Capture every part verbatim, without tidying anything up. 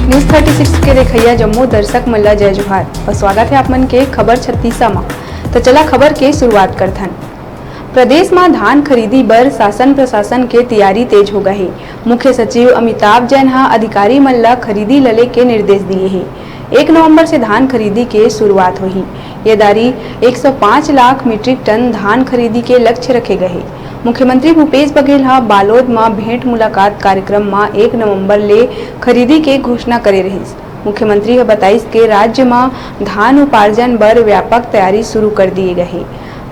News thirty six के देखइया जम्मो दर्शक मन ला जय जोहार अउ स्वागत हे आप मन के खबर छत्तीसा म। त चला खबर के शुरुआत करथन। प्रदेश म धान खरीदी बर शासन प्रशासन के तियारी तेज हो गए हे। मुख्य सचिव अमिताभ जैन ह अधिकारी मन ल खरीदी ल लेके निर्देश दिए हे। एक नवंबर से धान खरीदी के शुरुआत होही। ये दारी एक सौ पाँच लाख मीट्रिक टन धान खरीदी के लक्ष्य रखे गए हे। मुख्यमंत्री भूपेश बघेल ह बालोद म भेंट मुलाकात कार्यक्रम म एक नवंबर ले खरीदी के घोषणा करे रहिस। मुख्यमंत्री ह बताइस के राज्य म धान उपार्जन बर व्यापक तैयारी शुरू कर दिए गए हे।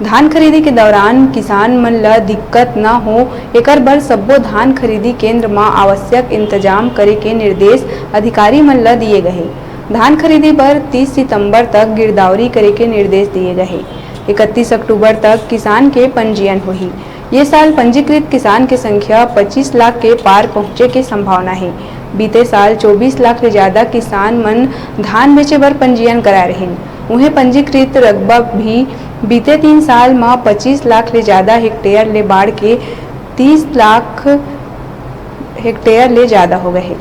धान खरीदी के दौरान किसान मन ल दिक्कत न हो, एकर बर सब्बो धान खरीदी केंद्र म आवश्यक इंतजाम करे के निर्देश अधिकारी मन ल दिए गए हे। धान खरीदी बर तीस सितंबर तक गिरदावरी करे के निर्देश दिए गए हे। इकतीस अक्टूबर तक किसान के पंजीयन होही। ये साल पंजीकृत किसान के संख्या पच्चीस लाख के पार पहुंचे के संभावना हे। बीते साल चौबीस लाख ले ज्यादा किसान मन धान बेचे बर पंजीयन कराए रहिन। उहें, पंजीकृत रकबा भी बीते तीन साल म पच्चीस लाख ले ज्यादा हेक्टेयर ले बाढ़ के तीस लाख हेक्टेयर ले ज्यादा हो गए हे।